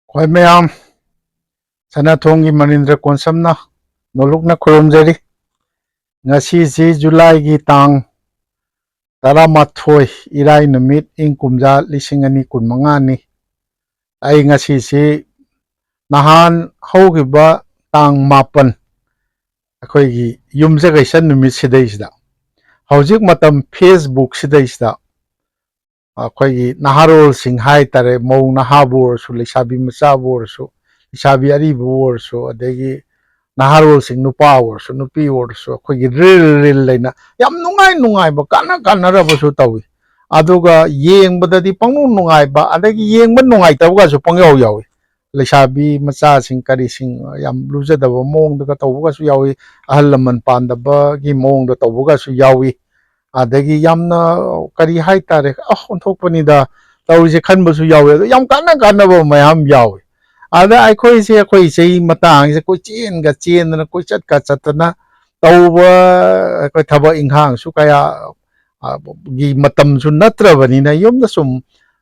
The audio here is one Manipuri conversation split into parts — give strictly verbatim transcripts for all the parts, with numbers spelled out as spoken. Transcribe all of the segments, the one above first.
ꯑꯩꯈꯣꯏ ꯃꯌꯥꯝ ꯁꯅꯥꯊꯣꯡꯒꯤ ꯃꯅꯤꯟꯗ꯭ꯔ ꯀꯣꯟꯁꯝꯅ ꯅꯣꯂꯨꯛꯅ ꯈꯨꯔꯨꯝꯖꯔꯤ꯫ ꯉꯁꯤꯁꯤ ꯖꯨꯂꯥꯏꯒꯤ ꯇꯥꯡ ꯇꯔꯥꯃꯥꯊꯣꯏ, ꯏꯔꯥꯏ ꯅꯨꯃꯤꯠ, ꯏꯪ ꯀꯨꯝꯖꯥ ꯂꯤꯁꯤꯡ ꯑꯅꯤ ꯀꯨꯟꯃꯉꯥꯅꯤ꯫ ꯑꯩ ꯉꯁꯤꯁꯤ ꯅꯍꯥꯟ ꯍꯧꯈꯤꯕ ꯇꯥꯡ ꯃꯥꯄꯟ, ꯑꯩꯈꯣꯏꯒꯤ ꯌꯨꯝꯁꯀꯩꯁ ꯅꯨꯃꯤꯠ ꯁꯤꯗꯩꯁꯤꯗ, ꯍꯧꯖꯤꯛ ꯃꯇꯝ Facebook ꯁꯤꯗꯩꯁꯤꯗ ꯑꯩꯈꯣꯏꯒꯤ ꯅꯍꯥꯔꯣꯜꯁꯤꯡ ꯍꯥꯏꯇꯥꯔꯦ, ꯃꯧ ꯅꯍꯥꯕꯨ ꯑꯣꯏꯔꯁꯨ, ꯂꯩꯁꯥꯕꯤ ꯃꯆꯥꯕꯨ ꯑꯣꯏꯔꯁꯨ, ꯂꯩꯁꯥꯕꯤ ꯑꯔꯤꯕꯕꯨ ꯑꯣꯏꯔꯁꯨ, ꯑꯗꯒꯤ ꯅꯍꯥꯔꯣꯜꯁꯤꯡ ꯅꯨꯄꯥ ꯑꯣꯏꯔꯁꯨ ꯅꯨꯄꯤ ꯑꯣꯏꯔꯁꯨ, ꯑꯩꯈꯣꯏꯒꯤ ꯔꯤꯜ ꯔꯤꯜ ꯂꯩꯅ ꯌꯥꯝ ꯅꯨꯡꯉꯥꯏ ꯅꯨꯡꯉꯥꯏꯕ, ꯀꯥꯟꯅ ꯀꯥꯟꯅꯔꯕꯁꯨ ꯇꯧꯏ꯫ ꯑꯗꯨꯒ ꯌꯦꯡꯕꯗꯗꯤ ꯄꯪꯅꯨꯡ ꯅꯨꯡꯉꯥꯏꯕ, ꯑꯗꯒꯤ ꯌꯦꯡꯕ ꯅꯨꯡꯉꯥꯏꯇꯕꯒꯁꯨ ꯄꯪꯌꯥꯎ ꯌꯥꯎꯏ꯫ ꯂꯩꯁꯥꯕꯤ ꯃꯆꯥꯁꯤꯡ ꯀꯔꯤꯁꯤꯡ ꯌꯥꯝ ꯂꯨꯖꯗꯕ ꯃꯑꯣꯡꯗꯒ ꯇꯧꯕꯒꯁꯨ ꯌꯥꯎꯏ, ꯑꯍꯜ ꯂꯃꯟ ꯄꯥꯟꯗꯕꯒꯤ ꯃꯑꯣꯡꯗ ꯇꯧꯕꯒꯁꯨ ꯌꯥꯎꯏ꯫ ꯑꯗꯒꯤ ꯌꯥꯝꯅ, ꯀꯔꯤ ꯍꯥꯏꯇꯥꯔꯦ, ꯑ, ꯑꯣꯟꯊꯣꯛꯄꯅꯤꯗ ꯇꯧꯔꯤꯁꯦ ꯈꯟꯕꯁꯨ ꯌꯥꯎꯋꯦ꯫ ꯑꯗꯣ ꯌꯥꯝ ꯀꯥꯟꯅ ꯀꯥꯟꯅꯕ ꯃꯌꯥꯝ ꯌꯥꯎꯋꯦ꯫ ꯑꯗ ꯑꯩꯈꯣꯏꯁꯦ, ꯑꯩꯈꯣꯏ ꯏꯆꯍꯤ ꯃꯇꯥꯡꯁꯦ ꯀꯣꯏꯆꯦꯟꯒ ꯆꯦꯟꯗꯅ, ꯀꯣꯏꯆꯠꯀ ꯆꯠꯇꯅ ꯇꯧꯕ, ꯑꯩꯈꯣꯏ ꯊꯕꯛ ꯏꯪꯈꯥꯡꯁꯨ ꯀꯌꯥ, ꯑ, ꯒꯤ ꯃꯇꯝꯁꯨ ꯅꯠꯇ꯭ꯔꯕꯅꯤꯅ, ꯌꯨꯝꯗ ꯁꯨꯝ,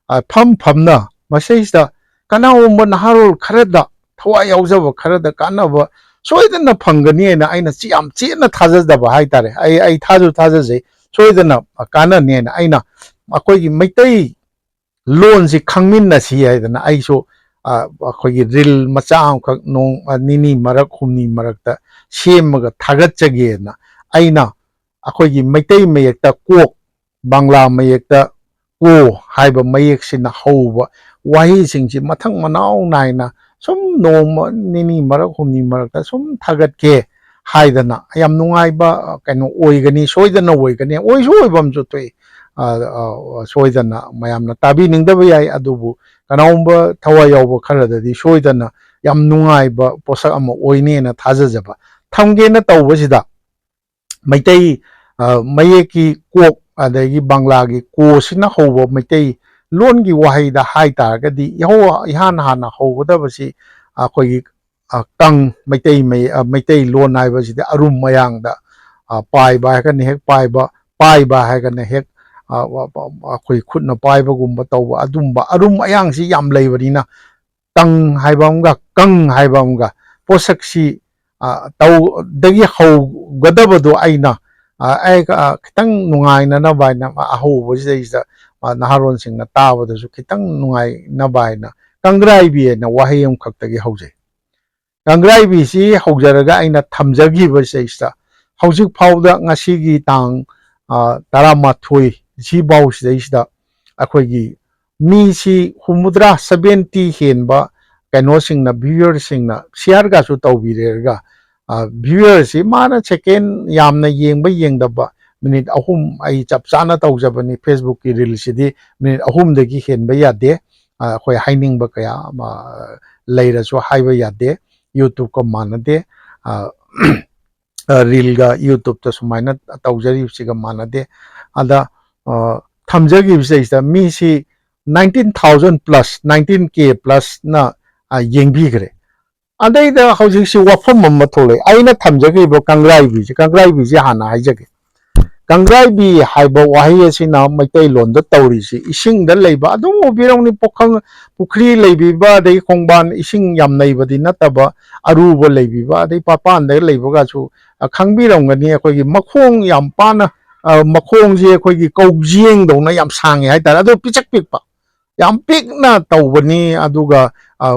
ꯑ, ꯐꯝ ꯐꯝꯅ ꯃꯁꯤꯁꯤꯗ ꯀꯅꯥꯒꯨꯝꯕ ꯅꯍꯥꯔꯣꯜ ꯈꯔꯗ, ꯊꯋꯥꯏ ꯌꯥꯎꯖꯕ ꯈꯔꯗ ꯀꯥꯟꯅꯕ ꯁꯣꯏꯗꯅ ꯐꯪꯒꯅꯤ ꯍꯥꯏꯅ ꯑꯩꯅ ꯆꯤ-, ꯌꯥꯝ ꯆꯦꯠꯅ ꯊꯥꯖꯖꯕ ꯍꯥꯏꯇꯥꯔꯦ꯫ ꯑꯩ, ꯑꯩ ꯊꯥꯖꯨ ꯊꯥꯖꯖꯩ, ꯁꯣꯏꯗꯅ ꯀꯥꯟꯅꯅꯤ ꯍꯥꯏꯅ꯫ ꯑꯩꯅ ꯑꯩꯈꯣꯏꯒꯤ ꯃꯩꯇꯩ ꯂꯣꯟꯁꯤ ꯈꯪꯃꯤꯟꯅꯁꯤ ꯍꯥꯏꯗꯅ ꯑꯩꯁꯨ, ꯑ, ꯑꯩꯈꯣꯏꯒꯤ ꯔꯤꯜ ꯃꯆꯥ ꯑꯃꯈꯛ ꯅꯣꯡ, ꯑ, ꯅꯤꯅꯤ ꯃꯔꯛ, ꯍꯨꯝꯅꯤ ꯃꯔꯛꯇ ꯁꯦꯝꯃꯒ ꯊꯥꯒꯠꯆꯒꯦꯅ ꯑꯩꯅ ꯑꯩꯈꯣꯏꯒꯤ ꯃꯩꯇꯩ ꯃꯌꯦꯛꯇ ꯀꯣꯛ, ꯕꯪꯂꯥ ꯃꯌꯦꯛꯇ ꯀꯣ ꯍꯥꯏꯕ ꯃꯌꯦꯛꯁꯤꯅ ꯍꯧꯕ ꯋꯥꯍꯩꯁꯤꯡꯁꯤ ꯃꯊꯪ ꯃꯅꯥꯎ ꯅꯥꯏꯅ ꯁꯨꯝ ꯅꯣꯡꯃ ꯅꯤꯅꯤ ꯃꯔꯛ, ꯍꯨꯝꯅꯤ ꯃꯔꯛꯇ ꯁꯨꯝ ꯊꯥꯒꯠꯀꯦ ꯍꯥꯏꯗꯅ ꯌꯥꯝ ꯅꯨꯡꯉꯥꯏꯕ, ꯑ, ꯀꯩꯅꯣ ꯑꯣꯏꯒꯅꯤ, ꯁꯣꯏꯗꯅ ꯑꯣꯏꯒꯅꯤ, ꯑꯣꯏꯁꯨ ꯑꯣꯏꯐꯝꯁꯨ ꯊꯣꯛꯏ꯫ ꯑ, ꯑ, ꯁꯣꯏꯗꯅ ꯃꯌꯥꯝꯅ ꯇꯥꯕꯤꯅꯤꯡꯗꯕ ꯌꯥꯏ, ꯑꯗꯨꯕꯨ ꯀꯅꯥꯒꯨꯝꯕ ꯊꯋꯥꯏ ꯌꯥꯎꯕ ꯈꯔꯗꯗꯤ ꯁꯣꯏꯗꯅ ꯌꯥꯝ ꯅꯨꯡꯉꯥꯏꯕ ꯄꯣꯠꯁꯛ ꯑꯃ ꯑꯣꯏꯅꯦꯅ ꯊꯥꯖꯖꯕ ꯊꯝꯒꯦꯅ ꯇꯧꯕꯁꯤꯗ, ꯃꯩꯇꯩ, ꯑ, ꯃꯌꯦꯛꯀꯤ ꯀꯣꯛ ꯑꯗꯒꯤ ꯕꯪꯂꯥꯒꯤ ꯀꯣꯁꯤꯅ ꯍꯧꯕ ꯃꯩꯇꯩ ꯂꯣꯟꯒꯤ ꯋꯥꯍꯩꯗ ꯍꯥꯏ ꯇꯥꯔꯒꯗꯤ ꯏꯍꯧ-, ꯏꯍꯥꯟ ꯍꯥꯟꯅ ꯍꯧꯒꯗꯕꯁꯤ ꯑꯩꯈꯣꯏꯒꯤ ꯑ, ꯀꯪ, ꯃꯩꯇꯩ ꯃꯩ-, ꯑ, ꯃꯩꯇꯩꯂꯣꯟ ꯍꯥꯏꯕꯁꯤꯗꯤ ꯑꯔꯨꯝ ꯑꯌꯥꯡꯗ, ꯑ, ꯄꯥꯏꯕ ꯍꯥꯏꯔꯒꯅ ꯍꯦꯛ ꯄꯥꯏꯕ, ꯄꯥꯏꯕ ꯍꯥꯏꯔꯒꯅ ꯍꯦꯛ, ꯑ, ꯋ-, ꯄ-, ꯑꯩꯈꯣꯏ ꯈꯨꯠꯅ ꯄꯥꯏꯕꯒꯨꯝꯕ ꯇꯧꯕ, ꯑꯗꯨꯝꯕ ꯑꯔꯨꯝ ꯑꯌꯥꯡꯁꯤ ꯌꯥꯝ ꯂꯩꯕꯅꯤꯅ, ꯀꯪ ꯍꯥꯏꯕ ꯑꯃꯒ ꯀꯪ ꯍꯥꯏꯕ ꯑꯃꯒ ꯄꯣꯠꯁꯛꯁꯤ, ꯑ, ꯇꯧꯗꯒꯤ ꯍꯧꯒꯗꯕꯗꯣ ꯑꯩꯅ, ꯑ, ꯑꯩ, ꯑ, ꯈꯤꯇꯪ ꯅꯨꯡꯉꯥꯏꯅꯅꯕ ꯍꯥꯏꯅ ꯑꯍꯧꯕꯁꯤꯗꯩꯁꯤꯗ, ꯑ, ꯅꯍꯥꯔꯣꯟꯁꯤꯡꯅ ꯇꯥꯕꯗꯁꯨ ꯈꯤꯇꯪ ꯅꯨꯡꯉꯥꯏꯅꯕ ꯍꯥꯏꯅ ꯀꯪꯒ꯭ꯔꯥꯏꯕꯤ ꯍꯥꯏꯅ ꯋꯥꯍꯩ ꯑꯃꯈꯛꯇꯒꯤ ꯍꯧꯖꯩ꯫ ꯀꯪꯒ꯭ꯔꯥꯏꯕꯤꯁꯤ ꯍꯧꯖꯔꯒ ꯑꯩꯅ ꯊꯝꯖꯈꯤꯕꯁꯤꯗꯩꯁꯤꯗ ꯍꯧꯖꯤꯛ ꯐꯥꯎꯗ ꯉꯁꯤꯒꯤ ꯇꯥꯡ, ꯑ, ꯇꯔꯥꯃꯥꯊꯣꯏ ꯁꯤꯐꯥꯎ ꯁꯤꯗꯩꯁꯤꯗ ꯑꯩꯈꯣꯏꯒꯤ ꯃꯤꯁꯤ ꯍꯨꯝꯐꯨꯇꯔꯥ, ꯁꯕꯦꯟꯇꯤ ꯍꯦꯟꯕ ꯀꯩꯅꯣꯁꯤꯡꯅ, ꯚ꯭ꯌꯨꯋꯔꯁꯤꯡꯅ ꯁꯤꯌꯥꯔꯒꯁꯨ ꯇꯧꯕꯤꯔꯦꯔꯒ, ꯑ, ꯚ꯭ꯌꯨꯋꯔꯁꯤ ꯃꯥꯅ ꯁꯦꯀꯦꯟ ꯌꯥꯝꯅ ꯌꯦꯡꯕ ꯌꯦꯡꯗꯕ, ꯃꯤꯅꯤꯠ ꯑꯍꯨꯝ ꯑꯩ ꯆꯞ ꯆꯥꯅ ꯇꯧꯖꯕꯅꯤ꯫ ꯐꯦꯁꯕꯨꯛꯀꯤ ꯔꯤꯜꯁꯤꯗꯤ ꯃꯤꯅꯤꯠ ꯑꯍꯨꯝꯗꯒꯤ ꯍꯦꯟꯕ ꯌꯥꯗꯦ꯫ ꯑ, ꯑꯩꯈꯣꯏ ꯍꯥꯏꯅꯤꯡꯕ ꯀꯌꯥ ꯑꯃ ꯂꯩꯔꯁꯨ ꯍꯥꯏꯕ ꯌꯥꯗꯦ꯫ ꯌꯨꯇ꯭ꯌꯨꯕꯀ ꯃꯥꯟꯅꯗꯦ꯫ ꯑ, ꯑ, ꯔꯤꯜꯒ ꯌꯨꯇ꯭ꯌꯨꯕꯇ ꯁꯨꯃꯥꯏꯅ ꯇꯧꯖꯔꯤꯕꯁꯤꯒ ꯃꯥꯟꯅꯗꯦ꯫ ꯑꯗ, ꯑ, ꯊꯝꯖꯈꯤꯕꯁꯤꯗꯩꯁꯤꯗ ꯃꯤꯁꯤ nineteen thousand plus, nineteen K plusꯅ, ꯑ, ꯌꯦꯡꯕꯤꯈ꯭ꯔꯦ꯫ ꯑꯗꯩꯗ ꯍꯧꯖꯤꯛꯁꯤ ꯋꯥꯐꯝ ꯑꯃ ꯊꯣꯛꯂꯛꯑꯦ꯫ ꯑꯩꯅ ꯊꯝꯖꯈꯤꯕ ꯀꯪꯒ꯭ꯔꯥꯏꯕꯤꯁꯦ, ꯀꯪꯒ꯭ꯔꯥꯏꯕꯤꯁꯦ ꯍꯥꯟꯅ ꯍꯥꯏꯖꯒꯦ꯫ ꯀꯪꯒ꯭ꯔꯥꯏꯕꯤ ꯍꯥꯏꯕ ꯋꯥꯍꯩ ꯑꯁꯤꯅ ꯃꯩꯇꯩꯂꯣꯟꯗ ꯇꯧꯔꯤꯁꯤ ꯏꯁꯤꯡꯗ ꯂꯩꯕ, ꯑꯗꯨꯝ ꯎꯕꯤꯔꯝꯅꯤ, ꯄꯨꯈꯪ, ꯄꯨꯈ꯭ꯔꯤ ꯂꯩꯕꯤꯕ, ꯑꯗꯒꯤ ꯈꯣꯡꯕꯥꯟ ꯏꯁꯤꯡ ꯌꯥꯝ ꯅꯩꯕꯗꯤ ꯅꯠꯇꯕ, ꯑꯔꯨꯕ ꯂꯩꯕꯤꯕ, ꯑꯗꯩ ꯄꯥꯠꯄꯥꯟꯗ ꯂꯩꯕꯒꯁꯨ, ꯑ, ꯈꯪꯕꯤꯔꯝꯒꯅꯤ꯫ ꯑꯩꯈꯣꯏꯒꯤ ꯃꯈꯣꯡ ꯌꯥꯝ ꯄꯥꯅ, ꯑ, ꯃꯈꯣꯡꯁꯦ ꯑꯩꯈꯣꯏꯒꯤ ꯀꯧꯖꯦꯡꯗꯧꯅ ꯌꯥꯝ ꯁꯥꯡꯉꯦ ꯍꯥꯏꯇꯥꯔꯦ, ꯑꯗꯣ ꯄꯤꯁꯛ ꯄꯤꯛꯄ, ꯌꯥꯝ ꯄꯤꯛꯅ ꯇꯧꯕꯅꯤ꯫ ꯑꯗꯨꯒ, ꯑ, ꯑ,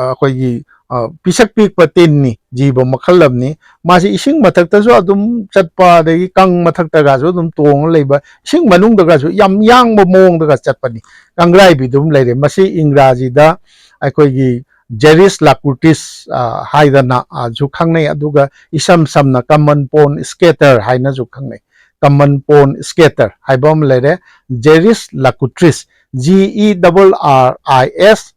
ꯑꯩꯈꯣꯏꯒꯤ, ꯑ, ꯄꯤꯁꯛ ꯄꯤꯛꯄ ꯇꯤꯟꯅꯤ, ꯖꯤꯕ ꯃꯈꯜ ꯑꯃꯅꯤ꯫ ꯃꯥꯁꯤ ꯏꯁꯤꯡ ꯃꯊꯛꯇꯁꯨ ꯑꯗꯨꯝ ꯆꯠꯄ, ꯑꯗꯒꯤ ꯀꯪ ꯃꯊꯛꯇꯒꯁꯨ ꯑꯗꯨꯝ ꯇꯣꯡꯉ ꯂꯩꯕ, ꯏꯁꯤꯡ ꯃꯅꯨꯡꯗꯒꯁꯨ ꯌꯥꯝ ꯌꯥꯡꯕ ꯃꯑꯣꯡꯗꯒ ꯆꯠꯄꯅꯤ꯫ ꯀꯪꯒ꯭ꯔꯥꯏꯕꯤ ꯑꯗꯨꯝ ꯂꯩꯔꯦ꯫ ꯃꯁꯤ ꯏꯪꯒ꯭ꯔꯥꯖꯤꯗ ꯑꯩꯈꯣꯏꯒꯤ Jerris lacutus, ꯑ, ꯍꯥꯏꯗꯅ, ꯑ, ꯁꯨ ꯈꯪꯅꯩ꯫ ꯑꯗꯨꯒ ꯏꯁꯝ ꯁꯝꯅ common pond scatter ꯍꯥꯏꯅꯁꯨ ꯈꯪꯅꯩ꯫ Common pond scatter ꯍꯥꯏꯕ ꯑꯃ ꯂꯩꯔꯦ꯫ Jerris lacutus, G E R R I S,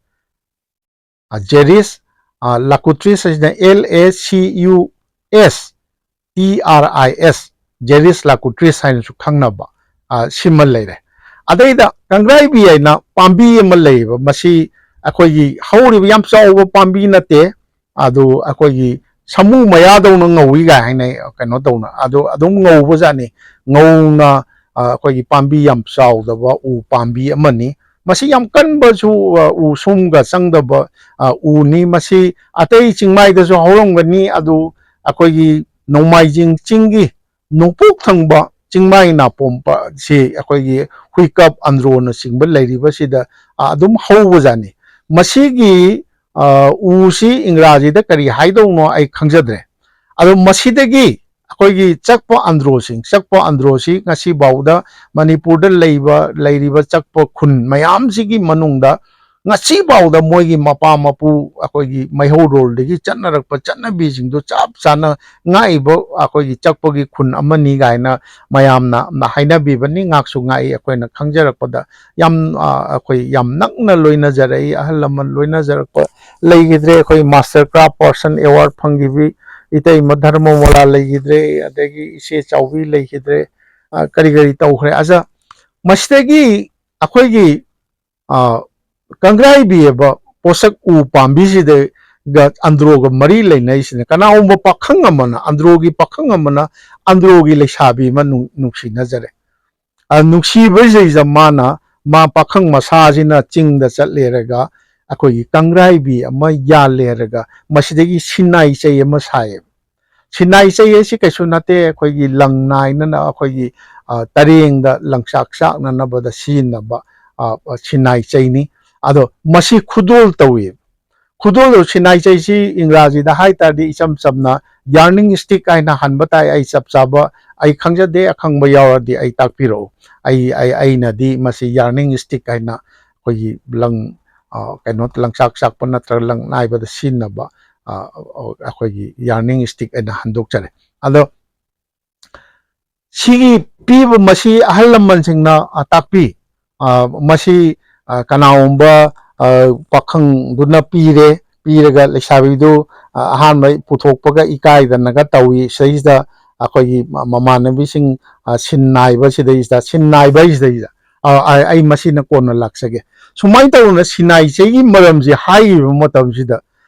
ꯑ, Jerris, ꯑ, lacutus ꯍꯥꯏꯁꯤꯅ L A C U S T R I S, Jerris lacutus ꯍꯥꯏꯅꯁꯨ ꯈꯪꯅꯕ, ꯑ, ꯁꯤꯃ ꯂꯩꯔꯦ꯫ ꯑꯗꯩꯗ ꯀꯪꯒ꯭ꯔꯥꯏꯕꯤ ꯍꯥꯏꯅ ꯄꯥꯝꯕꯤ ꯑꯃ ꯂꯩꯌꯦꯕ꯫ ꯃꯁꯤ ꯑꯩꯈꯣꯏꯒꯤ ꯍꯧꯔꯤꯕ ꯌꯥꯝ ꯆꯥꯎꯕ ꯄꯥꯝꯕꯤ ꯅꯠꯇꯦ, ꯑꯗꯨ ꯑꯩꯈꯣꯏꯒꯤ ꯁꯥꯃꯨ ꯃꯌꯥꯗꯧꯅ ꯉꯧꯏꯒ ꯍꯥꯏꯅꯩ, ꯀꯩꯅꯣ ꯇꯧꯅ꯫ ꯑꯗꯨ ꯑꯗꯨꯝ ꯉꯧꯕꯖꯥꯠꯅꯤ꯫ ꯉꯧꯅ, ꯑ, ꯑꯩꯈꯣꯏꯒꯤ ꯄꯥꯝꯕꯤ ꯌꯥꯝ ꯆꯥꯎꯗꯕ ꯎ ꯄꯥꯝꯕꯤ ꯑꯃꯅꯤ꯫ ꯃꯁꯤ ꯌꯥꯝ ꯀꯟꯕꯁꯨ, ꯑ, ꯎ ꯁꯨꯝꯒ ꯆꯪꯗꯕ, ꯑ, ꯎꯅꯤ꯫ ꯃꯁꯤ ꯑꯇꯩ ꯆꯤꯡꯃꯥꯏꯗꯁꯨ ꯍꯧꯔꯝꯒꯅꯤ, ꯑꯗꯨ ꯑꯩꯈꯣꯏꯒꯤ ꯅꯣꯡꯃꯥꯏꯖꯤꯡ ꯆꯤꯡꯒꯤ ꯅꯣꯡꯄꯣꯛ ꯊꯪꯕ ꯆꯤꯡꯃꯥꯏ ꯅꯥꯄꯣꯝ ꯄ-, ꯁꯤ ꯑꯩꯈꯣꯏꯒꯤ ꯍꯨꯏꯀꯞ, ꯑꯟꯗ꯭ꯔꯣꯅꯆꯤꯡꯕ ꯂꯩꯔꯤꯕꯁꯤꯗ, ꯑ, ꯑꯗꯨꯝ ꯍꯧꯕꯖꯥꯠꯅꯤ꯫ ꯃꯁꯤꯒꯤ, ꯑ, ꯎꯁꯤ ꯏꯪꯒ꯭ꯔꯥꯖꯤꯗ ꯀꯔꯤ ꯍꯥꯏꯗꯧꯅꯣ ꯑꯩ ꯈꯪꯖꯗ꯭ꯔꯦ꯫ ꯑꯗꯣ ꯃꯁꯤꯗꯒꯤ ꯑꯩꯈꯣꯏꯒꯤ ꯆꯛꯄ ꯑꯟꯗ꯭ꯔꯣꯁꯤꯡ, ꯆꯛꯄ ꯑꯟꯗ꯭ꯔꯣꯁꯤ ꯉꯁꯤ ꯐꯥꯎꯗ ꯃꯅꯤꯄꯨꯔꯗ ꯂꯩꯕ, ꯂꯩꯔꯤꯕ ꯆꯛꯄ ꯈꯨꯟ ꯃꯌꯥꯝꯁꯤꯒꯤ ꯃꯅꯨꯡꯗ ꯉꯁꯤ ꯐꯥꯎꯗ ꯃꯣꯏꯒꯤ ꯃꯄꯥ ꯃꯄꯨ ꯑꯩꯈꯣꯏꯒꯤ ꯃꯩꯍꯧꯔꯣꯜꯗꯒꯤ ꯆꯠꯅꯔꯛꯄ ꯆꯠꯅꯕꯤꯁꯤꯡꯗꯣ ꯆꯞ ꯆꯥꯅ ꯉꯥꯛꯏꯕ ꯑꯩꯈꯣꯏꯒꯤ ꯆꯛꯄꯒꯤ ꯈꯨꯟ ꯑꯃꯅꯤ ꯀꯥꯏꯅ ꯃꯌꯥꯝꯅ ꯍꯥꯏꯅꯕꯤꯕꯅꯤ꯫ ꯉꯥꯛꯁꯨ ꯉꯥꯛꯏ꯫ ꯑꯩꯈꯣꯏꯅ ꯈꯪꯖꯔꯛꯄꯗ ꯌꯥꯝ, ꯑ, ꯑꯩꯈꯣꯏ ꯌꯥꯝ ꯅꯛꯅ ꯂꯣꯏꯅꯖꯔꯛꯏ꯫ ꯑꯍꯜ ꯂꯃꯟ ꯂꯣꯏꯅꯖꯔꯛꯄ ꯂꯩꯈꯤꯗ꯭ꯔꯦ꯫ ꯑꯩꯈꯣꯏ ꯃꯥꯁꯇꯔ ꯀ꯭ꯔꯥꯐ ꯄꯔꯁꯟ ꯑꯦꯋꯥꯔꯗ ꯐꯪꯈꯤꯕꯤ ꯏꯇꯩꯃ ꯙꯔꯃꯃꯣꯂꯥ ꯂꯩꯈꯤꯗ꯭ꯔꯦ, ꯑꯗꯒꯤ ꯏꯆꯦ ꯆꯥꯎꯕꯤ ꯂꯩꯈꯤꯗ꯭ꯔꯦ, ꯑ, ꯀꯔꯤ ꯀꯔꯤ ꯇꯧꯈ꯭ꯔꯦ꯫ ꯑꯗ ꯃꯁꯤꯗꯒꯤ ꯑꯩꯈꯣꯏꯒꯤ, ꯑ, ꯀꯪꯒ꯭ꯔꯥꯏꯕꯤ ꯍꯥꯏꯕ ꯄꯣꯠꯁꯛ ꯎ ꯄꯥꯝꯕꯤꯁꯤꯗꯒ ꯑꯟꯗ꯭ꯔꯣꯒ ꯃꯔꯤ ꯂꯩꯅꯩꯁꯤꯅ, ꯀꯅꯥꯒꯨꯝꯕ ꯄꯥꯈꯪ ꯑꯃꯅ, ꯑꯟꯗ꯭ꯔꯣꯒꯤ ꯄꯥꯈꯪ ꯑꯃꯅ ꯑꯟꯗ꯭ꯔꯣꯒꯤ ꯂꯩꯁꯥꯕꯤ ꯑꯃ ꯅꯨꯡ-, ꯅꯨꯡꯁꯤꯅꯖꯔꯦ꯫ ꯑ, ꯅꯨꯡꯁꯤꯕꯁꯤꯗꯩꯁꯤꯗ ꯃꯥꯅ, ꯃꯥ ꯄꯥꯈꯪ ꯃꯁꯥꯁꯤꯅ ꯆꯤꯡꯗ ꯆꯠꯂꯦꯔꯒ ꯑꯩꯈꯣꯏꯒꯤ ꯀꯪꯒ꯭ꯔꯥꯏꯕꯤ ꯑꯃ ꯌꯥꯜꯂꯦꯔꯒ ꯃꯁꯤꯗꯒꯤ ꯁꯤꯟꯅꯥꯏ ꯆꯩ ꯑꯃ ꯁꯥꯏꯌꯦꯕ꯫ ꯁꯤꯟꯅꯥꯏ ꯆꯩ ꯑꯁꯤ ꯀꯩꯁꯨ ꯅꯠꯇꯦ, ꯑꯩꯈꯣꯏꯒꯤ ꯂꯪ ꯅꯥꯏꯅꯅ ꯑꯩꯈꯣꯏꯒꯤ, ꯑ, ꯇꯔꯦꯡꯗ ꯂꯪꯆꯥꯛ ꯆꯥꯛꯅꯅꯕꯗ ꯁꯤꯖꯤꯟꯅꯕ, ꯑ, ꯑ, ꯁꯤꯟꯅꯥꯏ ꯆꯩꯅꯤ꯫ ꯑꯗꯣ ꯃꯁꯤ ꯈꯨꯗꯣꯜ ꯇꯧꯏ꯫ ꯈꯨꯗꯣꯜ ꯁꯤꯟꯅꯥꯏ ꯆꯩꯁꯤ ꯏꯪꯒ꯭ꯔꯥꯖꯤꯗ ꯍꯥꯏ ꯇꯥꯔꯗꯤ ꯏꯆꯝ ꯆꯝꯅ ꯌꯥꯔꯅꯤꯡ ꯁ꯭ꯇꯤꯛ ꯍꯥꯏꯅ ꯍꯟꯕ ꯇꯥꯏ꯫ ꯑꯩ ꯆꯞ ꯆꯥꯕ ꯑꯩ ꯈꯪꯖꯗꯦ, ꯑꯈꯪꯕ ꯌꯥꯎꯔꯗꯤ ꯑꯩ ꯇꯥꯛꯄꯤꯔꯛꯎ꯫ ꯑꯩ, ꯑꯩ, ꯑꯩꯅꯗꯤ ꯃꯁꯤ ꯌꯥꯔꯅꯤꯡ ꯁ꯭ꯇꯤꯛ ꯍꯥꯏꯅ ꯑꯩꯈꯣꯏꯒꯤ ꯂꯪ, ꯑ, ꯀꯩꯅꯣ, ꯂꯪꯆꯥꯛ ꯆꯥꯛꯄ ꯅꯠꯇ꯭ꯔꯒ ꯂꯪ ꯅꯥꯏꯕꯗ ꯁꯤꯖꯤꯟꯅꯕ, ꯑ, ꯑ, ꯑꯩꯈꯣꯏꯒꯤ ꯌꯥꯔꯅꯤꯡ ꯁ꯭ꯇꯤꯛ ꯍꯥꯏꯅ ꯍꯟꯗꯣꯛꯆꯔꯦ꯫ ꯑꯗꯣ ꯁꯤꯒꯤ ꯄꯤꯕ ꯃꯁꯤ ꯑꯍꯜ ꯂꯃꯟꯁꯤꯡꯅ, ꯑ, ꯇꯥꯛꯄꯤ꯫ ꯑ, ꯃꯁꯤ, ꯑ, ꯀꯅꯥꯒꯨꯝꯕ, ꯑ, ꯄꯥꯈꯪꯗꯨꯅ ꯄꯤꯔꯦ, ꯄꯤꯔꯒ ꯂꯩꯁꯥꯕꯤꯗꯨ, ꯑ, ꯑꯍꯥꯟꯕ ꯄꯨꯊꯣꯛꯄꯒ ꯏꯀꯥꯏꯗꯅꯒ ꯇꯧꯏ꯫ ꯁꯤꯗꯩꯁꯤꯗ ꯑꯩꯈꯣꯏꯒꯤ ꯃ-, ꯃꯃꯥꯟꯅꯕꯤꯁꯤꯡ, ꯑ, ꯁꯤꯟ ꯅꯥꯏꯕ ꯁꯤꯗꯩꯁꯤꯗ, ꯁꯤꯟ ꯅꯥꯏꯕ ꯍꯥꯏꯁꯤꯗꯩꯁꯤꯗ, ꯑ, ꯑ, ꯑꯩ ꯃꯁꯤꯅ ꯀꯣꯟꯅ ꯂꯥꯛꯆꯒꯦ꯫ ꯁꯨꯃꯥꯏꯅ ꯇꯧꯗꯅ ꯁꯤꯟꯅꯥꯏ ꯆꯩꯒꯤ ꯃꯔꯝꯁꯤ ꯍꯥꯏꯔꯤꯕ ꯃꯇꯝꯁꯤꯗ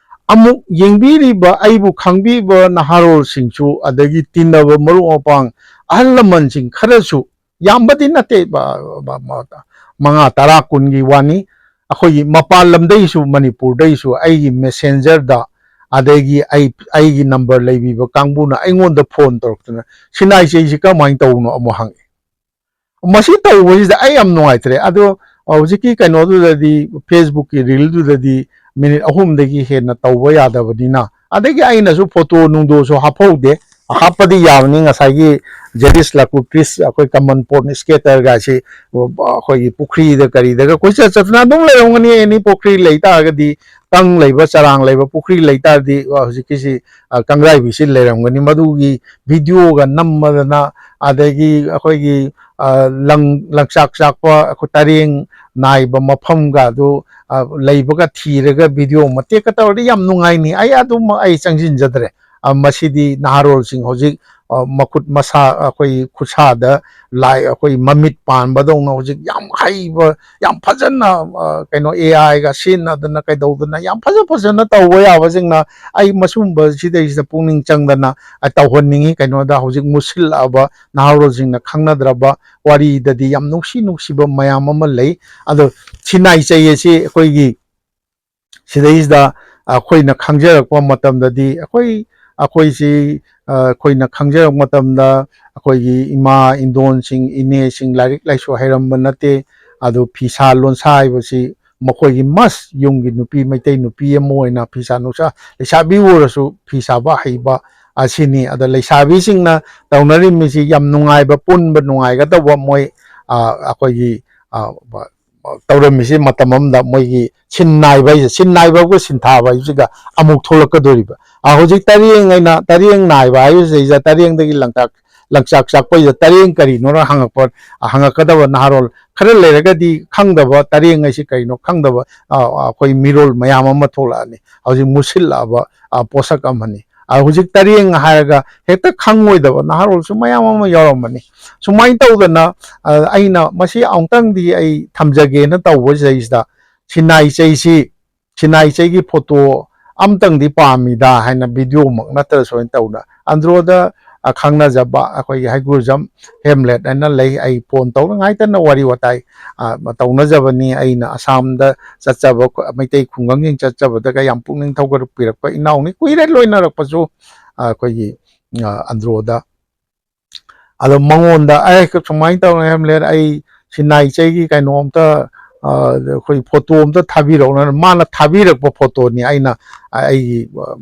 ꯑꯃꯨꯛ ꯌꯦꯡꯕꯤꯔꯤꯕ, ꯑꯩꯕꯨ ꯈꯪꯕꯤꯕ ꯅꯍꯥꯔꯣꯜꯁꯤꯡꯁꯨ, ꯑꯗꯒꯤ ꯇꯤꯟꯅꯕ ꯃꯔꯨꯞ ꯃꯄꯥꯡ, ꯑꯍꯜ ꯂꯃꯟꯁꯤꯡ ꯈꯔꯁꯨ, ꯌꯥꯝꯕꯗꯤ ꯅꯠꯇꯦ, ꯕ-, ꯕ-, ꯕ-, ꯃꯉꯥ, ꯇꯔꯥ, ꯀꯨꯟꯒꯤ ꯋꯥꯅꯤ꯫ ꯑꯩꯈꯣꯏꯒꯤ ꯃꯄꯥꯟ ꯂꯝꯗꯩꯁꯨ, ꯃꯅꯤꯄꯨꯔꯗꯩꯁꯨ ꯑꯩꯒꯤ ꯃꯦꯁꯦꯟꯖꯔꯗ, ꯑꯗꯒꯤ ꯑꯩ, ꯑꯩꯒꯤ ꯅꯝꯕꯔ ꯂꯩꯕꯤꯕ ꯀꯥꯡꯕꯨꯅ ꯑꯩꯉꯣꯟꯗ ꯐꯣꯟ ꯇꯧꯔꯛꯇꯅ, "ꯁꯤꯅꯥꯏ ꯆꯩꯁꯤ ꯀꯃꯥꯏꯅ ꯇꯧꯕꯅꯣ?" ꯑꯃꯨꯛ ꯍꯪꯉꯛꯑꯦ꯫ ꯃꯁꯤ ꯇꯧꯕꯁꯤꯗ ꯑꯩ ꯌꯥꯝ ꯅꯨꯡꯉꯥꯏꯇ꯭ꯔꯦ꯫ ꯑꯗꯣ ꯍꯧꯖꯤꯛꯀꯤ ꯀꯩꯅꯣꯗꯨꯗꯗꯤ, ꯐꯦꯁꯕꯨꯛꯀꯤ ꯔꯤꯜꯗꯨꯗꯗꯤ ꯃꯤꯅꯤꯠ ꯑꯍꯨꯝꯗꯒꯤ ꯍꯦꯟꯅ ꯇꯧꯕ ꯌꯥꯗꯕꯅꯤꯅ, ꯑꯗꯒꯤ ꯑꯩꯅꯁꯨ ꯐꯣꯇꯣ ꯅꯨꯡꯗꯣꯁꯨ ꯍꯥꯞꯍꯧꯗꯦ꯫ ꯍꯥꯞꯄꯗꯤ ꯌꯥꯕꯅꯤ, ꯉꯁꯥꯏꯒꯤ ꯖꯦꯔꯤꯁ ꯂꯥꯀꯨꯇ꯭ꯔꯤꯁ, ꯑꯩꯈꯣꯏ ꯀꯃꯟ ꯄꯣꯔꯠ ꯁ꯭ꯀꯦꯇꯔꯒꯁꯤ ꯑꯩꯈꯣꯏꯒꯤ ꯄꯨꯈ꯭ꯔꯤꯗ ꯀꯔꯤꯗꯒ ꯀꯣꯏꯆꯠ ꯆꯠꯇꯅ ꯑꯗꯨꯝ ꯂꯩꯔꯝꯒꯅꯤ꯫ ꯑꯦꯅꯤ ꯄꯨꯈ꯭ꯔꯤ ꯂꯩ ꯇꯥꯔꯒꯗꯤ, ꯀꯪ ꯂꯩꯕ, ꯆꯔꯥꯡ ꯂꯩꯕ ꯄꯨꯈ꯭ꯔꯤ ꯂꯩ ꯇꯥꯔꯗꯤ, ꯑ, ꯍꯧꯖꯤꯛꯀꯤꯁꯤ, ꯑ, ꯀꯪꯒ꯭ꯔꯥꯏꯕꯤꯁꯤ ꯂꯩꯔꯝꯒꯅꯤ꯫ ꯃꯗꯨꯒꯤ ꯚꯤꯗꯤꯑꯣꯒ ꯅꯝꯃꯗꯅ, ꯑꯗꯒꯤ ꯑꯩꯈꯣꯏꯒꯤ, ꯑ, ꯂꯪ, ꯂꯪꯆꯥꯛ ꯆꯥꯛꯄ, ꯑꯩꯈꯣꯏ ꯇꯔꯦꯡ ꯅꯥꯏꯕ ꯃꯐꯝꯒ ꯑꯗꯨ, ꯑ, ꯂꯩꯕꯒ ꯊꯤꯔꯒ ꯚꯤꯗꯤꯑꯣ ꯃꯇꯦꯛꯀ ꯇꯧꯔꯗꯤ ꯌꯥꯝ ꯅꯨꯡꯉꯥꯏꯅꯤ꯫ ꯑꯩ ꯑꯗꯨꯃꯛ ꯑꯩ ꯆꯪꯁꯤꯟꯖꯗ꯭ꯔꯦ꯫ ꯑ, ꯃꯁꯤꯗꯤ ꯅꯍꯥꯔꯣꯜꯁꯤꯡ ꯍꯧꯖꯤꯛ, ꯑ, ꯃꯈꯨꯠ ꯃꯁꯥ, ꯑꯩꯈꯣꯏ ꯈꯨꯠꯁꯥꯗ ꯂꯥꯏ, ꯑꯩꯈꯣꯏ ꯃꯃꯤꯠ ꯄꯥꯟꯕꯗꯧꯅ ꯍꯧꯖꯤꯛ ꯌꯥꯝ ꯍꯩꯕ, ꯌꯥꯝ ꯐꯖꯅ, ꯑ, ꯀꯩꯅꯣ, ꯑꯦ ꯑꯥꯏꯒ ꯁꯤꯖꯤꯟꯅꯗꯅ ꯀꯩꯗꯧꯗꯅ ꯌꯥꯝ ꯐꯖ ꯐꯖꯅ ꯇꯧꯕ ꯌꯥꯕꯁꯤꯡꯅ, ꯑꯩ ꯃꯁꯨꯝꯕꯁꯤꯗꯩꯁꯤꯗ ꯄꯨꯛꯅꯤꯡ ꯆꯪꯗꯅ, ꯑ, ꯇꯧꯍꯟꯅꯤꯡꯉꯤ꯫ ꯀꯩꯅꯣꯗ ꯍꯧꯖꯤꯛ ꯃꯨꯠꯁꯤꯜꯂꯛꯑꯕ ꯅꯍꯥꯔꯣꯜꯁꯤꯡꯅ ꯈꯪꯅꯗ꯭ꯔꯕ ꯋꯥꯔꯤꯗꯗꯤ ꯌꯥꯝ ꯅꯨꯡꯁꯤ ꯅꯨꯡꯁꯤꯕ ꯃꯌꯥꯝ ꯑꯃ ꯂꯩ꯫ ꯑꯗꯣ ꯁꯤꯅꯥꯏ ꯆꯩ ꯑꯁꯤ ꯑꯩꯈꯣꯏꯒꯤ ꯁꯤꯗꯩꯁꯤꯗ ꯑꯩꯈꯣꯏꯅ ꯈꯪꯖꯔꯛꯄ ꯃꯇꯝꯗꯗꯤ, ꯑꯩꯈꯣꯏ, ꯑꯩꯈꯣꯏꯁꯤ, ꯑ, ꯑꯩꯈꯣꯏꯅ ꯈꯪꯖꯔꯛꯄ ꯃꯇꯝꯗ, ꯑꯩꯈꯣꯏꯒꯤ ꯏꯃꯥ ꯏꯟꯗꯣꯟꯁꯤꯡ, ꯏꯅꯦꯁꯤꯡ ꯂꯥꯏꯔꯤꯛ ꯂꯥꯏꯁꯨ ꯍꯩꯔꯝꯕ ꯅꯠꯇꯦ꯫ ꯑꯗꯨ ꯐꯤꯁꯥ ꯂꯣꯟꯁꯥ ꯍꯥꯏꯕꯁꯤ ꯃꯈꯣꯏꯒꯤ ꯃꯁ ꯌꯨꯝꯒꯤ ꯅꯨꯄꯤ, ꯃꯩꯇꯩ ꯅꯨꯄꯤ ꯑꯃ ꯑꯣꯏꯅ ꯐꯤꯁꯥ ꯅꯨꯡꯁꯥ, ꯂꯩꯁꯥꯕꯤ ꯑꯣꯏꯔꯁꯨ ꯐꯤ ꯁꯥꯕ ꯍꯩꯕ ꯑꯁꯤꯅꯤ꯫ ꯑꯗ ꯂꯩꯁꯥꯕꯤꯁꯤꯡꯅ ꯇꯧꯅꯔꯤꯕꯁꯤ ꯌꯥꯝ ꯅꯨꯡꯉꯥꯏꯕ, ꯄꯨꯟꯕ ꯅꯨꯡꯉꯥꯏꯒꯗꯧꯕ, ꯃꯣꯏ, ꯑ, ꯑꯩꯈꯣꯏꯒꯤ, ꯑ, ꯇꯧꯔꯝꯃꯤꯁꯤ ꯃꯇꯝ ꯑꯃꯗ ꯃꯣꯏꯒꯤ ꯁꯤꯟ ꯅꯥꯏꯕ ꯍꯥꯏꯁꯦ, ꯁꯤꯟ ꯅꯥꯏꯕꯒ ꯁꯤꯟ ꯊꯥꯕ ꯍꯥꯏꯕꯁꯤꯒ ꯑꯃꯨꯛ ꯊꯣꯛꯂꯛꯀꯗꯣꯔꯤꯕ꯫ ꯑ, ꯍꯧꯖꯤꯛ ꯇꯔꯦꯡ ꯍꯥꯏꯅ, ꯇꯔꯦꯡ ꯅꯥꯏꯕ ꯍꯥꯏꯕꯁꯤꯗꯩꯁꯤꯗ ꯇꯔꯦꯡꯗꯒꯤ ꯂꯪꯆꯥꯛ, ꯂꯪꯆꯥꯛ ꯆꯥꯛꯄꯩꯗ ꯇꯔꯦꯡ ꯀꯔꯤꯅꯣꯅ ꯍꯪꯉꯛꯄ, ꯍꯪꯉꯛꯀꯗꯕ ꯅꯍꯥꯔꯣꯜ ꯈꯔ ꯂꯩꯔꯒꯗꯤ ꯈꯪꯗꯕ, ꯇꯔꯦꯡ ꯍꯥꯏꯁꯤ ꯀꯔꯤꯅꯣ ꯈꯪꯗꯕ, ꯑ, ꯑ, ꯑꯩꯈꯣꯏ ꯃꯤꯔꯣꯜ ꯃꯌꯥꯝ ꯑꯃ ꯊꯣꯛꯂꯛꯑꯅꯤ꯫ ꯍꯧꯖꯤꯛ ꯃꯨꯠꯁꯤꯜꯂꯛꯑꯕ, ꯑ, ꯄꯣꯠꯁꯛ ꯑꯃꯅꯤ꯫ ꯑ, ꯍꯧꯖꯤꯛ ꯇꯔꯦꯡ ꯍꯥꯏꯔꯒ ꯍꯦꯛꯇ ꯈꯪꯉꯣꯏꯗꯕ ꯅꯍꯥꯔꯣꯜꯁꯨ ꯃꯌꯥꯝ ꯑꯃ ꯌꯥꯎꯔꯝꯃꯅꯤ꯫ ꯁꯨꯃꯥꯏꯅ ꯇꯧꯗꯅ, ꯑ, ꯑꯩꯅ ꯃꯁꯤ ꯑꯃꯨꯛꯇꯪꯗꯤ ꯑꯩ ꯊꯝꯖꯒꯦꯅ ꯇꯧꯕꯁꯤꯗꯩꯁꯤꯗ, ꯁꯤꯅꯥꯏ ꯆꯩꯁꯤ, ꯁꯤꯅꯥꯏ ꯆꯩꯒꯤ ꯐꯣꯇꯣ ꯑꯝꯇꯪꯗꯤ ꯄꯥꯝꯃꯤꯗ ꯍꯥꯏꯅ ꯚꯤꯗꯤꯑꯣꯃꯛ ꯅꯠꯇ꯭ꯔꯁꯨ ꯑꯩꯅ ꯇꯧꯅ ꯑꯟꯗ꯭ꯔꯣꯗ, ꯑ, ꯈꯪꯅꯖꯕ ꯑꯩꯈꯣꯏꯒꯤ ꯍꯩꯒ꯭ꯔꯨꯖꯝ ꯍꯦꯝꯂꯦꯠ ꯍꯥꯏꯅ ꯂꯩ꯫ ꯑꯩ ꯐꯣꯟ ꯇꯧꯅꯉꯥꯏꯇꯅ ꯋꯥꯔꯤ ꯋꯥꯇꯥꯏ, ꯑ, ꯇꯧꯅꯖꯕꯅꯤ꯫ ꯑꯩꯅ ꯑꯁꯥꯝꯗ ꯆꯠꯆꯕ ꯈꯨ-, ꯃꯩꯇꯩ ꯈꯨꯡꯒꯪꯁꯤꯡ ꯆꯠꯆꯕꯗꯒ ꯌꯥꯝ ꯄꯨꯛꯅꯤꯡ ꯊꯧꯒꯠꯄꯤꯔꯛꯄ ꯏꯅꯥꯎꯅꯤ꯫ ꯀꯨꯏꯔꯦ ꯂꯣꯏꯅꯔꯛꯄꯁꯨ, ꯑ, ꯑꯩꯈꯣꯏꯒꯤ, ꯑ, ꯑꯟꯗ꯭ꯔꯣꯗ꯫ ꯑꯗꯣ ꯃꯉꯣꯟꯗ, "ꯑꯦ, ꯁꯨꯃꯥꯏꯅ ꯇꯧꯔꯦ ꯍꯦꯝꯂꯦꯠ, ꯑꯩ ꯁꯤꯟꯅꯥꯏ ꯏꯆꯩꯒꯤ ꯀꯩꯅꯣꯝꯇ, ꯑ, ꯑꯩꯈꯣꯏ ꯐꯣꯇꯣ ꯑꯝꯇ ꯊꯥꯕꯤꯔꯛꯎꯅ", ꯃꯥꯅ ꯊꯥꯕꯤꯔꯛꯄ ꯐꯣꯇꯣꯅꯤ ꯑꯩꯅ, ꯑ, ꯑꯩꯒꯤ, ꯑ,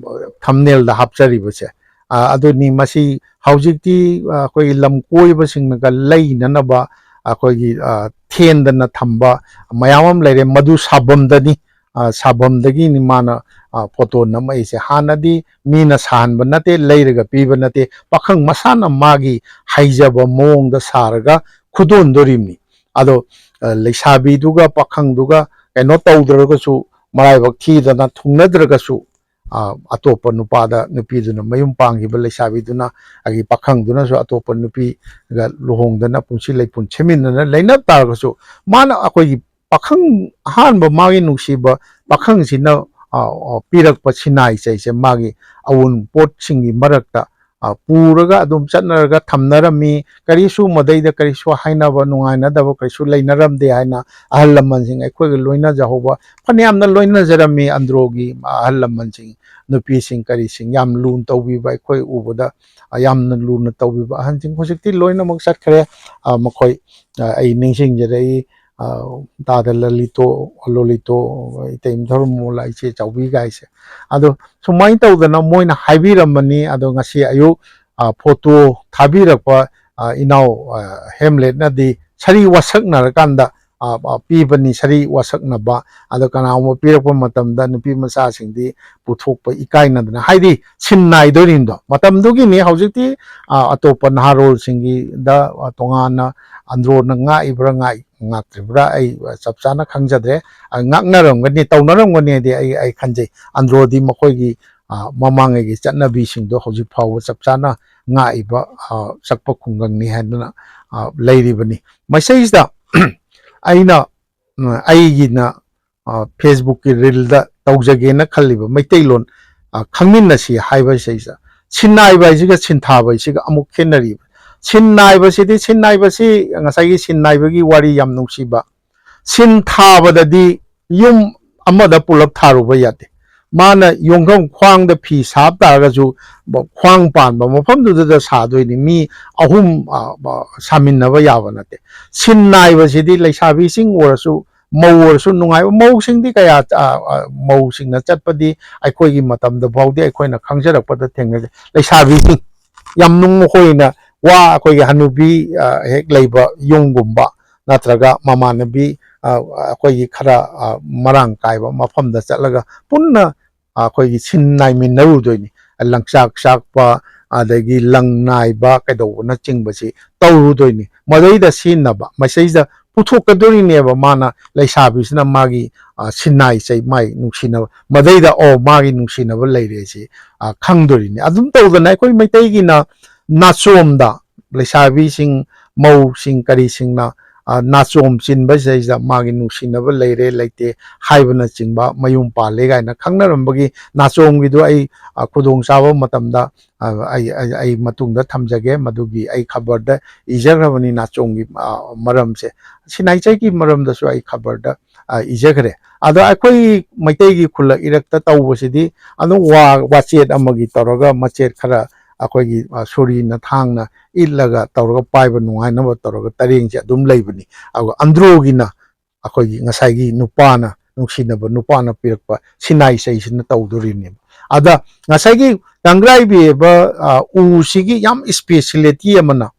ꯊꯝꯅꯦꯜꯗ ꯍꯥꯞꯆꯔꯤꯕꯁꯦ꯫ ꯑ, ꯑꯗꯨꯅꯤ꯫ ꯃꯁꯤ ꯍꯧꯖꯤꯛꯇꯤ, ꯑ, ꯑꯩꯈꯣꯏꯒꯤ ꯂꯝ ꯀꯣꯏꯕꯁꯤꯡꯅꯒ ꯂꯩꯅꯅꯕ ꯑꯩꯈꯣꯏꯒꯤ, ꯑ, ꯊꯦꯟꯗꯅ ꯊꯝꯕ ꯃꯌꯥꯝ ꯑꯃ ꯂꯩꯔꯦ꯫ ꯃꯗꯨ ꯁꯥꯐꯝꯗꯅꯤ, ꯑ, ꯁꯥꯐꯝꯗꯒꯤꯅꯤ ꯃꯥꯅ, ꯑ, ꯐꯣꯇꯣ ꯅꯝꯃꯛꯏꯁꯦ꯫ ꯍꯥꯟꯅꯗꯤ ꯃꯤꯅ ꯁꯥꯍꯟꯕ ꯅꯠꯇꯦ, ꯂꯩꯔꯒ ꯄꯤꯕ ꯅꯠꯇꯦ, ꯄꯥꯈꯪ ꯃꯁꯥꯅ ꯃꯥꯒꯤ ꯍꯩꯖꯕ ꯃꯑꯣꯡꯗ ꯁꯥꯔꯒ ꯈꯨꯗꯣꯟꯗꯣꯔꯤꯕꯅꯤ꯫ ꯑꯗꯣ, ꯑ, ꯂꯩꯁꯥꯕꯤꯗꯨꯒ ꯄꯥꯈꯪꯗꯨꯒ ꯀꯩꯅꯣ ꯇꯧꯗ꯭ꯔꯒꯁꯨ, ꯃꯔꯥꯏꯕꯛ ꯊꯤꯗꯅ ꯊꯨꯡꯅꯗ꯭ꯔꯒꯁꯨ, ꯑ, ꯑꯇꯣꯞꯄ ꯅꯨꯄꯥꯗ, ꯅꯨꯄꯤꯗꯨꯅ ꯃꯌꯨꯝ ꯄꯥꯟꯈꯤꯕ ꯂꯩꯁꯥꯕꯤꯗꯨꯅ, ꯑꯩꯒꯤ ꯄꯥꯈꯪꯗꯨꯅꯁꯨ ꯑꯇꯣꯞꯄ ꯅꯨꯄꯤꯒ ꯂꯨꯍꯣꯡꯗꯅ ꯄꯨꯟꯁꯤ ꯂꯩꯄꯨꯟ ꯁꯦꯝꯃꯤꯟꯅꯅ ꯂꯩꯅ ꯇꯥꯔꯒꯁꯨ, ꯃꯥꯅ ꯑꯩꯈꯣꯏꯒꯤ ꯄꯥꯈꯪ ꯑꯍꯥꯟꯕ ꯃꯥꯒꯤ ꯅꯨꯡꯁꯤꯕ ꯄꯥꯈꯪꯁꯤꯅ, ꯑ, ꯑ, ꯄꯤꯔꯛꯄ ꯁꯤꯟꯅꯥꯏ ꯆꯩꯁꯦ ꯃꯥꯒꯤ ꯑꯎꯟꯄꯣꯠꯁꯤꯡꯒꯤ ꯃꯔꯛꯇ, ꯑ, ꯄꯨꯔꯒ ꯑꯗꯨꯝ ꯆꯠꯅꯔꯒ ꯊꯝꯅꯔꯝꯃꯤ꯫ ꯀꯔꯤꯁꯨ ꯃꯗꯩꯗ ꯀꯔꯤꯁꯨ ꯍꯥꯏꯅꯕ ꯅꯨꯡꯉꯥꯏꯅꯗꯕ ꯀꯔꯤꯁꯨ ꯂꯩꯅꯔꯝꯗꯦ ꯍꯥꯏꯅ ꯑꯍꯜ ꯂꯃꯟꯁꯤꯡ ꯑꯩꯈꯣꯏꯒ ꯂꯣꯏꯅꯖꯍꯧꯕ ꯐꯅꯌꯥꯝꯅ ꯂꯣꯏꯅꯖꯔꯝꯃꯤ ꯑꯟꯗ꯭ꯔꯣꯒꯤ ꯑꯍꯜ ꯂꯃꯟꯁꯤꯡ, ꯅꯨꯄꯤꯁꯤꯡ ꯀꯔꯤꯁꯤꯡ ꯌꯥꯝ ꯂꯨꯅ ꯇꯧꯕꯤꯕ ꯑꯩꯈꯣꯏ ꯎꯕꯗ, ꯑ, ꯌꯥꯝꯅ ꯂꯨꯅ ꯇꯧꯕꯤꯕ ꯑꯍꯟꯁꯤꯡ ꯍꯧꯖꯤꯛꯇꯤ ꯂꯣꯏꯅꯃꯛ ꯆꯠꯈ꯭ꯔꯦ꯫ ꯑ, ꯃꯈꯣꯏ, ꯑ, ꯑꯩ ꯅꯤꯡꯁꯤꯡꯖꯔꯛꯏ꯫ ꯑ, ꯇꯥꯗ ꯂꯂꯤꯇꯣ, ꯂꯣꯂꯤꯇꯣ, ꯏꯇꯩ ꯙꯔꯃꯣꯂꯥ, ꯏꯆꯦ ꯆꯥꯎꯕꯤ ꯀꯥꯏꯁꯦ꯫ ꯑꯗꯣ ꯁꯨꯃꯥꯏꯅ ꯇꯧꯗꯅ ꯃꯣꯏꯅ ꯍꯥꯏꯕꯤꯔꯝꯕꯅꯤ꯫ ꯑꯗꯣ ꯉꯁꯤ ꯑꯌꯨꯛ, ꯑ, ꯐꯣꯇꯣ ꯊꯥꯕꯤꯔꯛꯄ, ꯑ, ꯏꯅꯥꯎ, ꯑ, ꯍꯦꯝꯂꯦꯠꯅꯗꯤ ꯁꯔꯤ ꯋꯥꯁꯛꯅꯔꯀꯥꯟꯗ, ꯑ, ꯑ, ꯄꯤꯕꯅꯤ, ꯁꯔꯤ ꯋꯥꯁꯛꯅꯕ꯫ ꯑꯗꯣ ꯀꯅꯥꯒꯨꯝꯕ ꯄꯤꯔꯛꯄ ꯃꯇꯝꯗ ꯅꯨꯄꯤ ꯃꯆꯥꯁꯤꯡꯗꯤ ꯄꯨꯊꯣꯛꯄ ꯏꯀꯥꯏꯅꯗꯅ, ꯍꯥꯏꯗꯤ ꯁꯤꯟ ꯅꯥꯏꯗꯣꯔꯤꯅꯤꯗꯣ꯫ ꯃꯇꯝꯗꯨꯒꯤꯅꯤ꯫ ꯍꯧꯖꯤꯛꯇꯤ, ꯑ, ꯑꯇꯣꯞꯄ ꯅꯍꯥꯔꯣꯜꯁꯤꯡꯒꯤꯗ, ꯑ, ꯇꯣꯉꯥꯟꯅ ꯑꯟꯗ꯭ꯔꯣꯅ ꯉꯥꯛꯏꯕ꯭ꯔꯥ ꯉꯥꯛꯏ ꯉꯥꯛꯇ꯭ꯔꯤꯕ꯭ꯔꯥ ꯑꯩ ꯆꯞ ꯆꯥꯅ ꯈꯪꯖꯗ꯭ꯔꯦ꯫ ꯑ, ꯉꯥꯛꯅꯔꯝꯒꯅꯤ, ꯇꯧꯅꯔꯝꯒꯅꯤꯗꯤ ꯑꯩ, ꯑꯩ ꯈꯟꯖꯩ꯫ ꯑꯟꯗ꯭ꯔꯣꯗꯤ ꯃꯈꯣꯏꯒꯤ, ꯑ, ꯃꯃꯥꯡꯉꯩꯒꯤ ꯆꯠꯅꯕꯤꯁꯤꯡꯗꯣ ꯍꯧꯖꯤꯛ ꯐꯥꯎꯕ ꯆꯞ ꯆꯥꯅ ꯉꯥꯛꯏꯕ, ꯑ, ꯆꯠꯄ ꯈꯨꯡꯒꯪꯅꯤ ꯍꯥꯏꯗꯅ, ꯑ, ꯂꯩꯔꯤꯕꯅꯤ꯫ ꯃꯁꯤꯗꯩꯁꯤꯗ ꯑꯩꯅ, ꯎꯝ, ꯑꯩꯒꯤꯅ, ꯑ, Facebook-ꯀꯤ reel-ꯗ ꯇꯧꯖꯒꯦꯅ ꯈꯜꯂꯤꯕ ꯃꯩꯇꯩꯂꯣꯟ, ꯑ, ꯈꯪꯃꯤꯟꯅꯁꯤ ꯍꯥꯏꯕꯁꯤꯗꯩꯁꯤꯗ ꯁꯤꯟꯅꯥꯏꯕ ꯍꯥꯏꯁꯤꯒ ꯁꯤꯟꯊꯥꯕ ꯍꯥꯏꯁꯤꯒ ꯑꯃꯨꯛ ꯈꯦꯠꯅꯔꯤꯕ꯫ ꯁꯤꯟꯅꯥꯏꯕꯁꯤꯗꯤ, ꯁꯤꯟꯅꯥꯏꯕꯁꯤ ꯉꯁꯥꯏꯒꯤ ꯁꯤꯟꯅꯥꯏꯕꯒꯤ ꯋꯥꯔꯤ ꯌꯥꯝ ꯅꯨꯡꯁꯤꯕ꯫ ꯁꯤꯟ ꯊꯥꯕꯗꯗꯤ ꯌꯨꯝ ꯑꯃꯗ ꯄꯨꯂꯞ ꯊꯥꯔꯨꯕ ꯌꯥꯗꯦ꯫ ꯃꯥꯅ ꯌꯣꯡꯈꯝ ꯈ꯭ꯋꯥꯡꯗ ꯐꯤ ꯁꯥꯕ ꯇꯥꯔꯒꯁꯨ, ꯕ-, ꯈ꯭ꯋꯥꯡ ꯄꯥꯟꯕ ꯃꯐꯝꯗꯨꯗ ꯁꯥꯗꯣꯏꯅꯤ꯫ ꯃꯤ ꯑꯍꯨꯝ, ꯑ, ꯕ-, ꯁꯥꯃꯤꯟꯅꯕ ꯌꯥꯕ ꯅꯠꯇꯦ꯫ ꯁꯤꯟ ꯅꯥꯏꯕꯁꯤꯗꯤ ꯂꯩꯁꯥꯕꯤꯁꯤꯡ ꯑꯣꯏꯔꯁꯨ, ꯃꯧ ꯑꯣꯏꯔꯁꯨ ꯅꯨꯡꯉꯥꯏꯕ꯫ ꯃꯧꯁꯤꯡꯗꯤ ꯀꯌꯥ, ꯑ, ꯑ, ꯃꯧꯁꯤꯡꯅ ꯆꯠꯄꯗꯤ ꯑꯩꯈꯣꯏꯒꯤ ꯃꯇꯝꯗ ꯐꯥꯎꯗꯤ ꯑꯩꯈꯣꯏꯅ ꯈꯪꯖꯔꯛꯄꯗ ꯊꯦꯡꯅꯖꯩ꯫ ꯂꯩꯁꯥꯕꯤꯁꯤꯡ ꯌꯥꯝ ꯅꯨꯡ ꯃꯈꯣꯏꯅ ꯋꯥ ꯑꯩꯈꯣꯏꯒꯤ ꯍꯅꯨꯕꯤ, ꯑ, ꯍꯦꯛ ꯂꯩꯕ ꯌꯨꯝꯒꯨꯝꯕ ꯅꯠꯇ꯭ꯔꯒ ꯃꯃꯥꯟꯅꯕꯤ, ꯑ, ꯑꯩꯈꯣꯏꯒꯤ ꯈꯔ, ꯑ, ꯃꯔꯥꯡ ꯀꯥꯏꯕ ꯃꯐꯝꯗ ꯆꯠꯂꯒ ꯄꯨꯟꯅ, ꯑ, ꯑꯩꯈꯣꯏꯒꯤ ꯁꯤꯟ ꯅꯥꯏꯃꯤꯟꯅꯔꯨꯗꯣꯏꯅꯤ꯫ ꯂꯪꯆꯥꯛ ꯆꯥꯛꯄ, ꯑꯗꯒꯤ ꯂꯪ ꯅꯥꯏꯕ ꯀꯩꯗꯧꯕꯅꯆꯤꯡꯕꯁꯤ ꯇꯧꯔꯨꯗꯣꯏꯅꯤ꯫ ꯃꯗꯩꯗ ꯁꯤꯖꯤꯟꯅꯕ, ꯃꯁꯤꯗꯩꯗ ꯄꯨꯊꯣꯛꯀꯗꯣꯔꯤꯅꯦꯕ ꯃꯥꯅ, ꯂꯩꯁꯥꯕꯤꯁꯤꯅ ꯃꯥꯒꯤ, ꯑ, ꯁꯤꯟꯅꯥꯏ ꯆꯩ, ꯃꯥꯏ ꯅꯨꯡꯁꯤꯅꯕ, ꯃꯗꯩꯗ, ꯑꯣ, ꯃꯥꯒꯤ ꯅꯨꯡꯁꯤꯅꯕ ꯂꯩꯔꯦ ꯁꯤ, ꯑ, ꯈꯪꯗꯣꯔꯤꯅꯤ꯫ ꯑꯗꯨꯝ ꯇꯧꯗꯅ ꯑꯩꯈꯣꯏ ꯃꯩꯇꯩꯒꯤꯅ ꯅꯥꯆꯣꯝꯗ ꯂꯩꯁꯥꯕꯤꯁꯤꯡ, ꯃꯧꯁꯤꯡ, ꯀꯔꯤꯁꯤꯡꯅ, ꯑ, ꯅꯥꯆꯣꯝ ꯆꯤꯟꯕꯁꯤꯗꯩꯁꯤꯗ ꯃꯥꯒꯤ ꯅꯨꯡꯁꯤꯅꯕ ꯂꯩꯔꯦ ꯂꯩꯇꯦ ꯍꯥꯏꯕꯅꯆꯤꯡꯕ, ꯃꯌꯨꯝ ꯄꯥꯜꯂꯦ ꯀꯥꯏꯅ ꯈꯪꯅꯔꯝꯕꯒꯤ ꯅꯥꯆꯣꯝꯒꯤꯗꯨ ꯑꯩ, ꯑ, ꯈꯨꯗꯣꯡꯆꯥꯕ ꯃꯇꯝꯗ, ꯑ, ꯑꯩ, ꯑꯩ, ꯑꯩ ꯃꯇꯨꯡꯗ ꯊꯝꯖꯒꯦ꯫ ꯃꯗꯨꯒꯤ ꯑꯩ ꯈꯕꯔꯗ ꯏꯖꯈ꯭ꯔꯕꯅꯤ ꯅꯥꯆꯣꯝꯒꯤ, ꯑ, ꯃꯔꯝꯁꯦ꯫ ꯁꯤꯟꯅꯥꯏ ꯆꯩꯒꯤ ꯃꯔꯝꯗꯁꯨ ꯑꯩ ꯈꯕꯔꯗ, ꯑ, ꯏꯖꯈ꯭ꯔꯦ꯫ ꯑꯗꯣ ꯑꯩꯈꯣꯏ ꯃꯩꯇꯩꯒꯤ ꯈꯨꯜꯂꯛ ꯏꯔꯛꯇ ꯇꯧꯕꯁꯤꯗꯤ ꯑꯗꯨꯝ ꯋꯥ, ꯋꯥꯆꯦꯠ ꯑꯃꯒꯤ ꯇꯧꯔꯒ ꯃꯆꯦꯠ ꯈꯔ ꯑꯩꯈꯣꯏꯒꯤ, ꯑ, ꯁꯣꯔꯤꯅ ꯊꯥꯡꯅ ꯏꯠꯂꯒ ꯇꯧꯔꯒ ꯄꯥꯏꯕ ꯅꯨꯡꯉꯥꯏꯅꯕ ꯇꯧꯔꯒ ꯇꯔꯦꯡꯁꯦ ꯑꯗꯨꯝ ꯂꯩꯕꯅꯤ꯫ ꯑꯗꯨꯒ ꯑꯟꯗ꯭ꯔꯣꯒꯤꯅ ꯑꯩꯈꯣꯏꯒꯤ ꯉꯁꯥꯏꯒꯤ ꯅꯨꯄꯥꯅ, ꯅꯨꯡꯁꯤꯅꯕ ꯅꯨꯄꯥꯅ ꯄꯤꯔꯛꯄ ꯁꯤꯟꯅꯥꯏ ꯆꯩꯁꯤꯅ ꯇꯧꯗꯣꯔꯤꯅꯦꯕ꯫ ꯑꯗ ꯉꯁꯥꯏꯒꯤ ꯀꯪꯒ꯭ꯔꯥꯏꯕꯤ ꯍꯥꯏꯕ, ꯑ, ꯎꯁꯤꯒꯤ ꯌꯥꯝ speciality ꯑꯃꯅ,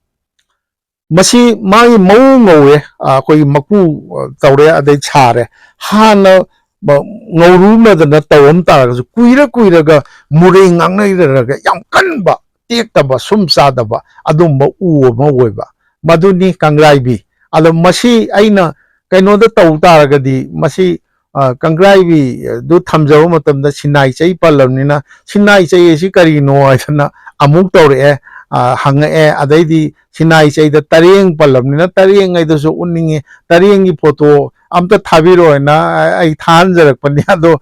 ꯃꯁꯤ ꯃꯥꯒꯤ ꯃꯑꯣꯡ ꯉꯧꯔꯦ, ꯑ, ꯑꯩꯈꯣꯏꯒꯤ ꯃꯀꯨ, ꯑ, ꯇꯧꯔꯦ, ꯑꯗꯩ ꯁꯥꯔꯦ꯫ ꯍꯥꯟꯅ ꯃ-, ꯉꯧꯔꯨꯅꯗꯅ ꯇꯧꯔꯝ ꯇꯥꯔꯒꯁꯨ, ꯀꯨꯏꯔ ꯀꯨꯏꯔꯒ ꯃꯨꯔꯩ ꯉꯥꯡꯅꯔꯒ ꯌꯥꯝ ꯀꯟꯕ, ꯇꯦꯛꯇꯕ, ꯁꯨꯝ ꯆꯥꯗꯕ ꯑꯗꯨꯝꯕ ꯎ ꯑꯃ ꯑꯣꯏꯕ, ꯃꯗꯨꯅꯤ ꯀꯪꯒ꯭ꯔꯥꯏꯕꯤ꯫ ꯑꯗꯣ ꯃꯁꯤ ꯑꯩꯅ ꯀꯩꯅꯣꯗ ꯇꯧ ꯇꯥꯔꯒꯗꯤ, ꯃꯁꯤ, ꯑ, ꯀꯪꯒ꯭ꯔꯥꯏꯕꯤꯗꯨ ꯊꯝꯖꯕ ꯃꯇꯝꯗ ꯁꯤꯟꯅꯥꯏ ꯆꯩ ꯄꯜꯂꯕꯅꯤꯅ, ꯁꯤꯟꯅꯥꯏ ꯆꯩ ꯑꯁꯤ ꯀꯔꯤꯅꯣ ꯍꯥꯏꯗꯅ ꯑꯃꯨꯛ ꯇꯧꯔꯛꯑꯦ, ꯑ, ꯍꯪꯉꯛꯑꯦ꯫ ꯑꯗꯩꯗꯤ ꯁꯤꯟꯅꯥꯏ ꯆꯩꯗ ꯇꯔꯦꯡ ꯄꯜꯂꯕꯅꯤꯅ ꯇꯔꯦꯡ ꯍꯥꯏꯗꯨꯁꯨ ꯎꯠꯅꯤꯡꯉꯤ꯫ ꯇꯔꯦꯡꯒꯤ ꯐꯣꯇꯣ ꯑꯝꯇ ꯊꯥꯕꯤꯔꯣꯅ ꯑꯩ ꯊꯥꯍꯟꯖꯔꯛꯄꯅꯤ꯫ ꯑꯗꯣ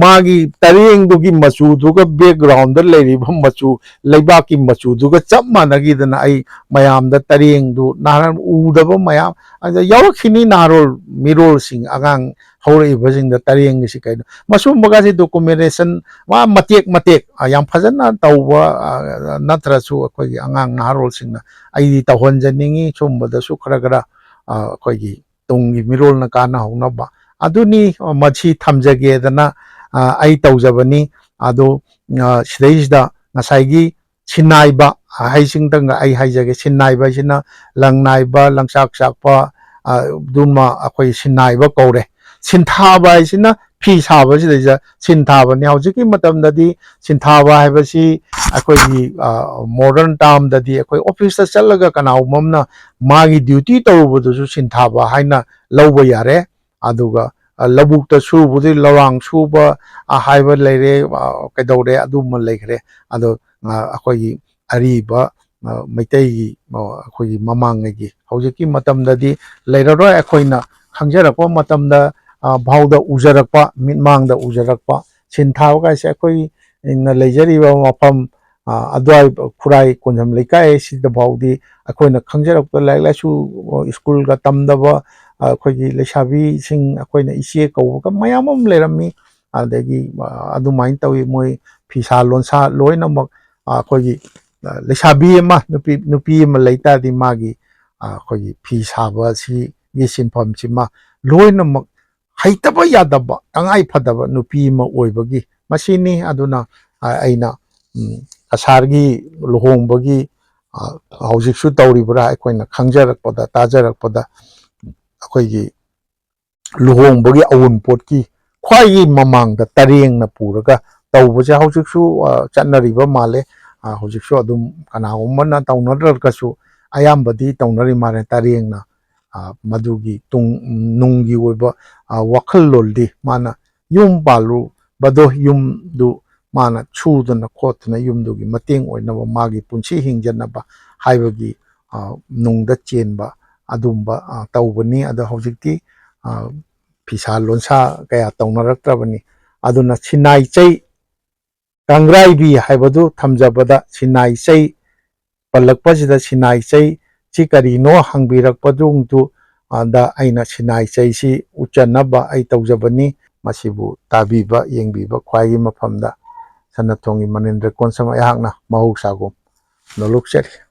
ꯃꯥꯒꯤ ꯇꯔꯦꯡꯗꯨꯒꯤ ꯃꯆꯨꯗꯨꯒ background ꯗ ꯂꯩꯔꯤꯕ ꯃꯆꯨ, ꯂꯩꯕꯥꯛꯀꯤ ꯃꯆꯨꯗꯨꯒ ꯆꯞ ꯃꯥꯟꯅꯈꯤꯗꯅ ꯑꯩ ꯃꯌꯥꯝꯗ ꯇꯔꯦꯡꯗꯨ ꯅꯍꯥꯟ ꯎꯗꯕ ꯃꯌꯥꯝ ꯑꯗ ꯌꯥꯎꯔꯛꯈꯤꯅꯤ꯫ ꯅꯍꯥꯔꯣꯜ ꯃꯤꯔꯣꯜꯁꯤꯡ, ꯑꯉꯥꯡ ꯍꯧꯔꯛꯏꯕꯁꯤꯡꯗ ꯇꯔꯦꯡꯒꯤꯁꯤ ꯀꯩꯅꯣ, ꯃꯁꯨꯝꯕꯒꯁꯤ documentation ꯃꯥ ꯃꯇꯦꯛ ꯃꯇꯦꯛ, ꯑ, ꯌꯥꯝ ꯐꯖꯅ ꯇꯧꯕ, ꯑ, ꯅꯠꯇ꯭ꯔꯁꯨ ꯑꯩꯈꯣꯏꯒꯤ ꯑꯉꯥꯡ ꯅꯍꯥꯔꯣꯜꯁꯤꯡꯅ ꯑꯩꯗꯤ ꯇꯧꯍꯟꯖꯅꯤꯡꯉꯤ꯫ ꯁꯨꯝꯕꯗꯁꯨ ꯈꯔ ꯈꯔ, ꯑ, ꯑꯩꯈꯣꯏꯒꯤ ꯇꯨꯡꯒꯤ ꯃꯤꯔꯣꯜꯅ ꯀꯥꯟꯅꯍꯧꯅꯕ꯫ ꯑꯗꯨꯅꯤ, ꯑ, ꯃꯁꯤ ꯊꯝꯖꯒꯦꯗꯅ, ꯑ, ꯑꯩ ꯇꯧꯖꯕꯅꯤ꯫ ꯑꯗꯣ, ꯑ, ꯁꯤꯗꯩꯁꯤꯗ ꯉꯁꯥꯏꯒꯤ ꯁꯤꯟꯅꯥꯏꯕ ꯍꯥꯏꯁꯤꯡꯗꯪꯒ ꯑꯩ ꯍꯥꯏꯖꯒꯦ꯫ ꯁꯤꯟꯅꯥꯏꯕ ꯍꯥꯏꯁꯤꯅ ꯂꯪ ꯅꯥꯏꯕ, ꯂꯪꯆꯥꯛ ꯆꯥꯛꯄ, ꯑ, ꯑꯗꯨꯃ ꯑꯩꯈꯣꯏ ꯁꯤꯟꯅꯥꯏꯕ ꯀꯧꯔꯦ꯫ ꯁꯤꯟꯊꯥꯕ ꯍꯥꯏꯁꯤꯅ ꯐꯤ ꯁꯥꯕꯁꯤꯗꯩꯗ ꯁꯤꯟꯊꯥꯕꯅꯤ꯫ ꯍꯧꯖꯤꯛꯀꯤ ꯃꯇꯝꯗꯗꯤ ꯁꯤꯟꯊꯥꯕ ꯍꯥꯏꯕꯁꯤ ꯑꯩꯈꯣꯏꯒꯤ, ꯑ, modern term ꯗꯗꯤ ꯑꯩꯈꯣꯏ office ꯇ ꯆꯠꯂꯒ ꯀꯅꯥꯒꯨꯝꯕ ꯑꯃꯅ ꯃꯥꯒꯤ duty ꯇꯧꯔꯨꯕꯗꯨꯁꯨ ꯁꯤꯟꯊꯥꯕ ꯍꯥꯏꯅ ꯂꯧꯕ ꯌꯥꯔꯦ꯫ ꯑꯗꯨꯒ, ꯑ, ꯂꯧꯕꯨꯛꯇ ꯁꯨꯕꯗꯤ ꯂꯧꯔꯥꯡ ꯁꯨꯕ, ꯑ, ꯍꯥꯏꯕ ꯂꯩꯔꯦ, ꯑ, ꯀꯩꯗꯧꯔꯦ, ꯑꯗꯨꯝꯕ ꯂꯩꯈ꯭ꯔꯦ꯫ ꯑꯗꯣ, ꯑ, ꯑꯩꯈꯣꯏꯒꯤ ꯑꯔꯤꯕ, ꯑ, ꯃꯩꯇꯩꯒꯤ, ꯑ, ꯑꯩꯈꯣꯏꯒꯤ ꯃꯃꯥꯡꯉꯩꯒꯤ, ꯍꯧꯖꯤꯛꯀꯤ ꯃꯇꯝꯗꯗꯤ ꯂꯩꯔꯔꯣꯏ꯫ ꯑꯩꯈꯣꯏꯅ ꯈꯪꯖꯔꯛꯄ ꯃꯇꯝꯗ, ꯑ, ꯐꯥꯎꯗ ꯎꯖꯔꯛꯄ, ꯃꯤꯠꯃꯥꯡꯗ ꯎꯖꯔꯛꯄ ꯁꯤꯟ ꯊꯥꯕ ꯀꯥꯏꯁꯦ ꯑꯩꯈꯣꯏꯅ ꯂꯩꯖꯔꯤꯕ ꯃꯐꯝ, ꯑ, ꯑꯗꯨꯋꯥꯏ ꯈꯨꯔꯥꯏ ꯀꯣꯟꯖꯝ ꯂꯩꯀꯥꯏ ꯑꯁꯤꯗ ꯐꯥꯎꯗꯤ ꯑꯩꯈꯣꯏꯅ ꯈꯪꯖꯔꯛꯄ ꯂꯥꯏꯔꯤꯛ ꯂꯥꯏꯁꯨ, ꯑ, ꯁ꯭ꯀꯨꯜꯒ ꯇꯝꯗꯕ, ꯑ, ꯑꯩꯈꯣꯏꯒꯤ ꯂꯩꯁꯥꯕꯤꯁꯤꯡ ꯑꯩꯈꯣꯏꯅ ꯏꯆꯦ ꯀꯧꯕꯒ ꯃꯌꯥꯝ ꯑꯃ ꯂꯩꯔꯝꯃꯤ꯫ ꯑꯗꯒꯤ, ꯑ, ꯑꯗꯨꯃꯥꯏꯅ ꯇꯧꯋꯤ꯫ ꯃꯣꯏ ꯐꯤꯁꯥ ꯂꯣꯟꯁꯥ ꯂꯣꯏꯅꯃꯛ, ꯑ, ꯑꯩꯈꯣꯏꯒꯤ, ꯑ, ꯂꯩꯁꯥꯕꯤ ꯑꯃ, ꯅꯨꯄꯤ, ꯅꯨꯄꯤ ꯑꯃ ꯂꯩ ꯇꯥꯔꯗꯤ ꯃꯥꯒꯤ, ꯑ, ꯑꯩꯈꯣꯏꯒꯤ ꯐꯤ ꯁꯥꯕ ꯑꯁꯤꯒꯤ ꯁꯤꯟꯐꯝꯁꯤꯃ ꯂꯣꯏꯅꯃꯛ ꯍꯩꯇꯕ ꯌꯥꯗꯕ, ꯇꯉꯥꯏ ꯐꯗꯕ ꯅꯨꯄꯤ ꯑꯃ ꯑꯣꯏꯕꯒꯤ ꯃꯁꯤꯅꯤ꯫ ꯑꯗꯨꯅ, ꯑ, ꯑꯩꯅ, ꯎꯝ, ꯀꯁꯥꯔꯒꯤ ꯂꯨꯍꯣꯡꯕꯒꯤ, ꯑ, ꯍꯧꯖꯤꯛꯁꯨ ꯇꯧꯔꯤꯕ꯭ꯔꯥ? ꯑꯩꯈꯣꯏꯅ ꯈꯪꯖꯔꯛꯄꯗ, ꯇꯥꯖꯔꯛꯄꯗ, ꯑꯩꯈꯣꯏꯒꯤ ꯂꯨꯍꯣꯡꯕꯒꯤ ꯑꯎꯟꯄꯣꯠꯀꯤ ꯈ꯭ꯋꯥꯏꯒꯤ ꯃꯃꯥꯡꯗ ꯇꯔꯦꯡꯅ ꯄꯨꯔꯒ ꯇꯧꯕꯁꯦ ꯍꯧꯖꯤꯛꯁꯨ, ꯑ, ꯆꯠꯅꯔꯤꯕ ꯃꯥꯜꯂꯦ꯫ ꯑ, ꯍꯧꯖꯤꯛꯁꯨ ꯑꯗꯨꯝ ꯀꯅꯥꯒꯨꯝꯕꯅ ꯇꯧꯅꯗ꯭ꯔꯒꯁꯨ ꯑꯌꯥꯝꯕꯗꯤ ꯇꯧꯅꯔꯤ ꯃꯥꯜꯂꯦ꯫ ꯇꯔꯦꯡꯅ, ꯑ, ꯃꯗꯨꯒꯤ ꯇꯨꯡ, ꯅꯨꯡꯒꯤ ꯑꯣꯏꯕ, ꯑ, ꯋꯥꯈꯜꯂꯣꯟꯗꯤ ꯃꯥꯅ ꯌꯨꯝ ꯄꯥꯜꯂꯨꯕꯗꯣ, ꯌꯨꯝꯗꯨ ꯃꯥꯅ ꯁꯨꯗꯅ ꯈꯣꯠꯇꯅ ꯌꯨꯝꯗꯨꯒꯤ ꯃꯇꯦꯡ ꯑꯣꯏꯅꯕ, ꯃꯥꯒꯤ ꯄꯨꯟꯁꯤ ꯍꯤꯡꯖꯅꯕ ꯍꯥꯏꯕꯒꯤ, ꯑ, ꯅꯨꯡꯗ ꯆꯦꯟꯕ ꯑꯗꯨꯝꯕ, ꯑ, ꯇꯧꯕꯅꯤ꯫ ꯑꯗꯣ ꯍꯧꯖꯤꯛꯇꯤ, ꯑ, ꯐꯤꯁꯥ ꯂꯣꯟꯁꯥ ꯀꯌꯥ ꯇꯧꯅꯔꯛꯇ꯭ꯔꯕꯅꯤ꯫ ꯑꯗꯨꯅ ꯁꯤꯟꯅꯥꯏꯆꯩ, ꯀꯥꯡꯒ꯭ꯔꯥꯏꯕꯤ ꯍꯥꯏꯕꯗꯨ ꯊꯝꯖꯕꯗ ꯁꯤꯟꯅꯥꯏꯆꯩ ꯄꯜꯂꯛꯄꯁꯤꯗ ꯁꯤꯟꯅꯥꯏꯆꯩ ꯁꯤ ꯀꯔꯤꯅꯣ ꯍꯪꯕꯤꯔꯛꯄꯗꯨ, ꯑ, ꯗ ꯑꯩꯅ ꯁꯤꯟꯅꯥꯏꯆꯩꯁꯤ ꯎꯠꯆꯅꯕ ꯑꯩ ꯇꯧꯖꯕꯅꯤ꯫ ꯃꯁꯤꯕꯨ ꯇꯥꯕꯤꯕ, ꯌꯦꯡꯕꯤꯕ ꯈ꯭ꯋꯥꯏꯒꯤ ꯃꯐꯝꯗ ꯁꯅꯥꯊꯣꯡꯒꯤ ꯃꯅꯤꯟꯗ꯭ꯔ ꯀꯣꯟꯁꯝ ꯑꯩꯍꯥꯛꯅ ꯃꯍꯧꯁꯥꯒꯨꯝ ꯅꯣꯂꯨꯛꯆꯔꯤ꯫